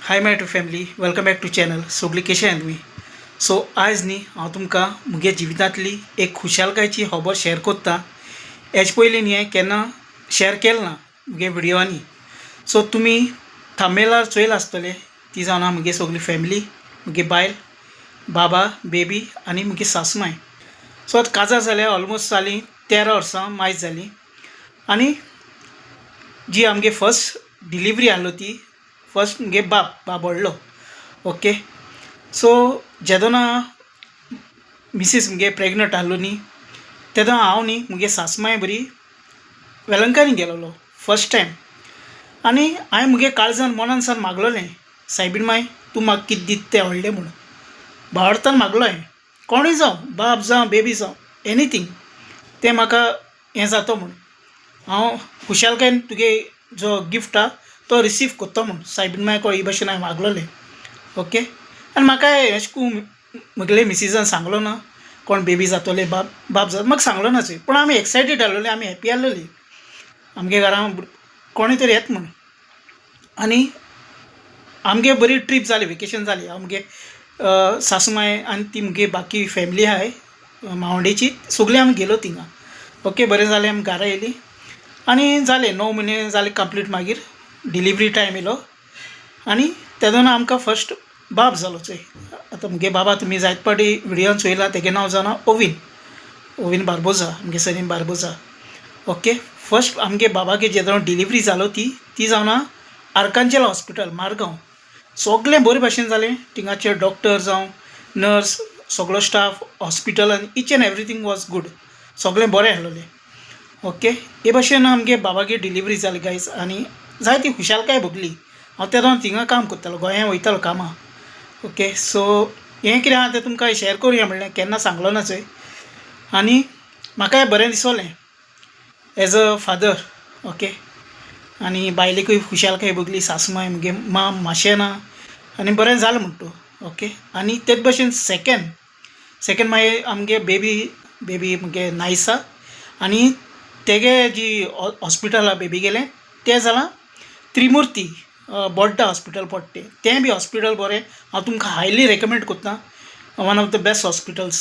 Hi my to family, welcome back to channel. सगळीं कशें आहात तुमी? सो आयज न्ही हांव तुमकां मुगे जिवितांतली एक खुशालकायेची खबर शेअर कोत्ता. हेजे पयलीं न्ही हांवें केन्ना शेअर केलें ना मुगे विडियोवांनी. सो तुमी थंबनेलार चोयलां आसतलें, ती जावन आहा मुगे सगळी फॅमिली, मुगे बायल, बाबा, बेबी आनी मुगे सासमाय. सो आतां काजार जाल्यार ऑलमोस्ट जालीं 13 वर्सां मायज जालीं आनी जी आमगे फर्स्ट डिलिवरी आहलो ती फर्स्ट मुगे बाब, बाब व्हडलो. ओके, सो जेदोना मिसीस मुगे प्रेगनंट आहलो न्ही, तेदोना हांव न्ही मुगे सासमाय बरी वेलंकनी गेलोलो फर्स्ट टायम. आनी हांवें मुगे काळजान मनान सान मागलोलें, सायबीण माय, तूं म्हाका कितें दिता तें व्हडलें म्हूण. भावार्थान मागलो हांवें, कोणूय जावं, बाब जावं, बेबी जावं, एनीथींग तें म्हाका हें जातो म्हूण, हांव खुशालकायेन तुगे जो गिफ्ट आहा तो रिसीव कोत्तो म्हूण. सायबीण माय ही भाशेन हांवें मागलोलें. ओके, आनी म्हाका अशें करून म्हगेले मिसिसान सांगलो ना कोण बेबी जातोले, बाब बाब जाता, म्हाका सांगलो ना चोय. पूण आमी एक्सायटीड आहलोली, आमी हॅप्पी आहलोली, आमगे घरां कोणूय तरी येता म्हूण. आनी आमगे बरी ट्रीप जाली, वेकेशन जाली. आमगे सासमाय आनी ती मुगे बाकी फॅमिली आहाय मावंडेची, सगळीं आमी गेलो थिंगा. ओके, बरें जालें, आमी घारा येयलीं आनी जालें 9 म्हयने जाले कंप्लीट. मागीर डिलिवरी टायम येयलो आनी तेदोना आमकां फर्स्ट बाब जालो चोय. आतां मुगे बाबा तुमी जायते फावटी विडियोन चोयला. तेगे नांव जावन ओवीन, ओवीन बार्बोजा, आमगे सरनेम बार्बोजा. ओके, फर्स्ट आमगे बाबागे जेदोना डिलिवरी जालो ती ती जावन आर्कांजेल हॉस्पिटल, मारगांव. सगळें बरे भाशेन जालें. थिंगाचे डॉक्टर जावं नर्स, सगळो स्टाफ हॉस्पिटलान, each and everything was good. सगळें बरें आहलोलें. ओके, हे भाशेन आमगे बाबागे डिलिवरी जाली गायज आनी जायती खुशालकाय भोगली. हांव तेदोना थिंगा काम करतालो, गोंया वयतालो कामाक. ओके, सो हें कितें आहा तें तुमकां शेअर करुया म्हणलें, केन्ना सांगलो ना चोय. आनी म्हाकाय बरें दिसोलें एज अ फादर. ओके, आनी बायलेकूय खुशालकाय भोगली, सासमाय मुगे माम माशेना, आनी बरें जालें म्हणटा तूं. ओके, आनी तेच भशेन सेकेंड सेकेंड मागीर आमगे बेबी, बेबी मुगे नायसा. आनी तेगे जी हॉस्पिटल आहा बेबीगेलें, तें जालां त्रिमुर्ती, बोड्डा हॉस्पिटल पडटा तें. तें बी हॉस्पिटल बरें. हांव तुमकां हायली रेकमेंड करता, one of the best hospitals,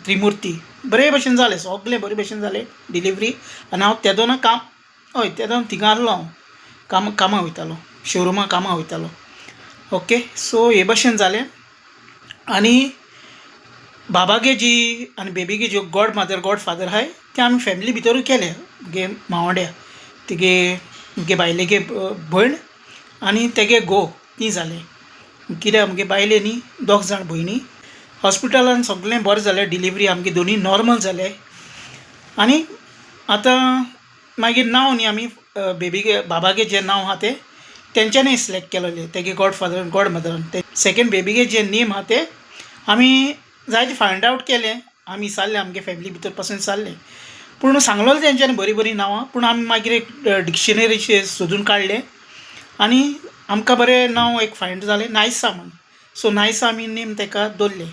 Trimurti. बरे भशेन जालें, सगलें बरे भशेन जालें डिलिवरी. आनी हांव तेदोना काम, हय, तेदोना थिंगा आहलो हांव, काम कामाक वयतालो, शोरुमा कामाक वयतालो. ओके, सो हे भशेन जालें. आनी बाबागे जी आनी बेबीगे ज्यो गॉड मदर, गॉड फादर आहाय, ते आमी फॅमिली भितरूय केले. मुगे मावोड्या तेगे, मुगे बायलेगे भयण आनी तेगे घोव, ती जालें. कित्याक मुगे बायले न्ही दोग जाण भयणी. हॉस्पिटलान सगळें बरें जालें, डिलिवरी आमगे दोनूय नॉर्मल जाले. आनी आतां मागीर नांव न्ही आमी बेबीगे, बाबागे जें नांव आहा तें तेंच्यांनी सिलेक्ट केलोलें, तेगे गॉड फादर, गॉड मदरान. ते सेकेंड बेबीगे जें नेम आहा तें आमी जायते फायंड आवट केलें. आमी विचारलें, आमगे फॅमिली भितर पासून विचारलें, पूण सांगलोलें तेंच्यांनी बरीं बरीं नांवां. पूण आमी मागीर एक डिक्शनरीचेर सोदून काडलें आनी आमकां बरें नांव एक फायंड जालें, नायसा म्हूण. सो नायसा आमी नेम तेका दवरलें.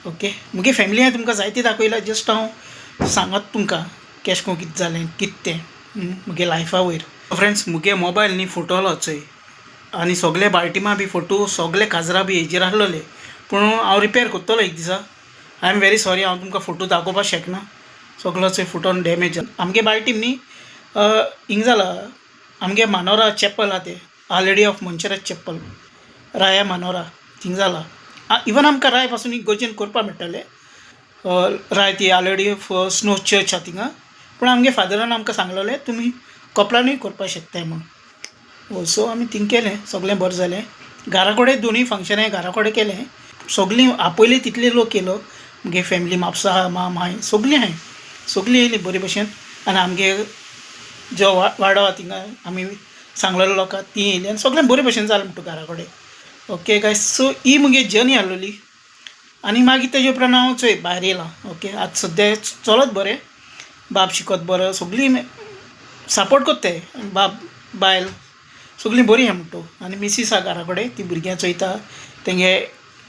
ओके, मुगे फॅमिली हांवें तुमकां जायती दाखयला. जस्ट हांव सांगत तुमकां केशें कोन्न कितें जालें, कितें तें मुगे लायफा वयर. फ्रेंड्स, मुगे मोबायल न्ही फुटोलो चोय आनी सगळे बाल्टिमा बी फोटो, सगळे काजरा बी हेजेर आहलोले, पूण हांव रिपेर करतलो एक दिसा. I am very sorry, हांव तुमकां फोटो दाखोवपाक शकना. सगळो चोय फुटोन डॅमेज जाला. आमगे बाल्टीम न्ही हिंग जाला, आमगे मानोरा चॅपल आहा तें, our lady of Montserrat chapel, Raya Manora, thing जाला. इवन आमकां राय पासून इगर्जेन करपाक मेळटालें, राय ती our lady of snow church आहा थिंगा. पूण आमगे फादरान आमकां सांगलेलें, तुमी कोपलानूय करपाक शकताय म्हूण. सो आमी थिंग केलें, सगळें बरें जालें. घरा कडेन दोनूय फंक्शनां घरा कडेन केलें. सगळीं आपयलीं तितले लोक येयलो. मुगे फॅमिली म्हापसा आहा, माम आहाय, सगळीं आहाय, सगळीं येयलीं बरे भशेन. आनी आमगे जो वाडो आहा थिंगा आमी सांगलेलो लोकांक, तीं येयलीं आनी सगळें बरे भशेन जालें म्हणटा घरा कडेन. ओके गायज, सो ही मुगे जर्नी आहलोली. आनी मागीर तेजे उपरांत हांव चोय भायर येयलां. ओके, आतां सद्या चलत बरें, बाब शिकत बरो, सगळीं सपोर्ट कोत्ताय. बाब, बायल सगळीं बरीं आहा म्हणटा तूं. आनी मिसीस आहा घरा कडेन, ती भुरग्यांक चोयता, तेंगे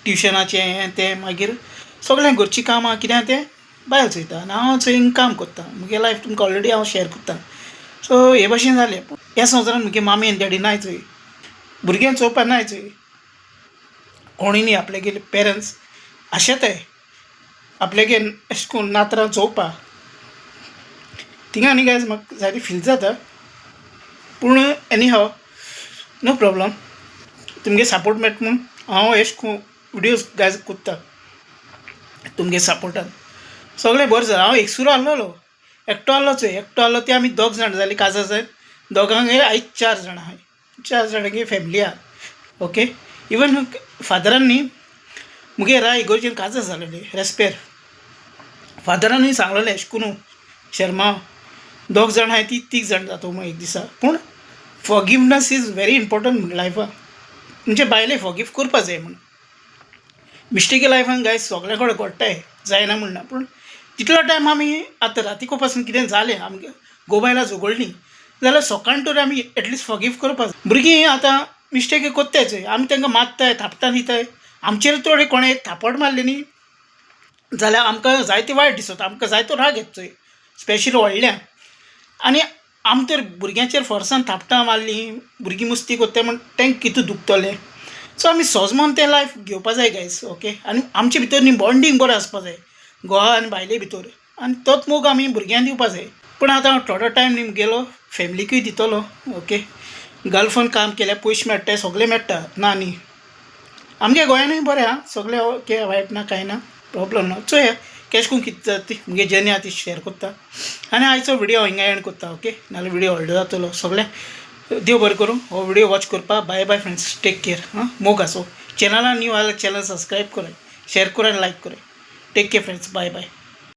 ट्युशनाचें हें तें, मागीर सगळें घरचीं कामां कितें आहा तें बायल चोयता आनी हांव चोय हिंग काम करता. मुगे लायफ तुमकां ऑलरेडी हांव शेअर करता. सो हे भाशेन जालें. ह्या संवसारान मुगे मामी आनी डॅडी नाय चोय, भुरग्यांक चोवपा नाय चोय. कोणूय न्ही आपल्यागेले पेरंट्स आशेताय आपल्यागे अशें करून नातरां चोवपा. थिंगा न्ही गायज म्हाका जायते फील जाता, पूण एनी हाव नो प्रॉब्लम. तुमगे सपोर्ट मेळटा म्हूण हांव अशें करून विडियोज गायज कोत्ता. तुमगे सपोर्टान सगळें बरें जालां. हांव एकसुरो आहलोलो, एकटो आहलो चोय, एकटो आहलो ते आमी दोग जाण जालीं काजार जायत दोगांगेर आयज चार जाणां आहाय, चार जाणांगे फॅमिली आहा. ओके, इवन फादरान न्ही मुगे राय इगोर्जेन काजार जालेली रेस्पेर फादरानूय सांगलेलें अशें करून शर्मा दोग जाण आहाय ती तीग जाण जातो म्हूण एक दिसा. पूण फॉरगिवनस is very important म्हण लायफा, म्हणजे बायले फॉरगीव करपा जाय म्हूण. मिस्टेकी लायफान गायज सगल्या कडेन घडटाय, जायना म्हण ना, पूण तितलो टायम आमी आतां रातीको पासून कितें जालें आमगे घोव बायलां झगडलीं जाल्यार सकाळ तरी आमी एटलिस्ट फॉरगीव करपा जाय. भुरगीं आतां मिस्टेकी कोत्ताय चोय, आमी तांकां मारताय थापटां दिताय, आमचेर थोडे कोणें एक थापट मारलें न्ही जाल्यार आमकां जायते वायट दिसता, आमकां जायतो राग येता चोय, स्पेशली व्हडल्यांक. आनी आमी तर भुरग्यांचेर फोर्सान थापटां मारलीं, भुरगीं मस्ती कोत्ताय म्हूण तांकां कितें दुखतलें. सो आमी सोजमोन तें लायफ घेवपा जाय गायज. ओके, आनी आमचे भितर न्ही बॉन्डींग बरो आसपा जाय घोवा आनी बायले भितर, आनी तोच मोग आमी भुरग्यांक दिवपा जाय. पूण आतां हांव थोडो टायम न्ही मुगेलो फॅमिलीकूय दितलो. ओके, गल्फान काम केल्यार पयशे मेळटाय, सगळें मेळटा, ना न्ही. आमगे गोंयानूय बरें आहा सगळें, ओके, वायट ना, कांय ना, प्रॉब्लम ना. चोया केश करून कितें जाता ती मुगे जर्नी आहा ती शेअर कोत्ता आनी आयचो विडियो हांव हिंगा एंड कोत्ता. ओके, नाल्यार विडियो व्हडलो जातलो. सगळें देव बरें करूं हो विडियो वॉच करपा. Bye bye friends, take care. हां, मोग आसो. चॅनलान न्यू आहा चॅनल सबस्क्रायब कराय, शेअर कराय आनी लायक कराय. Take care friends, bye bye.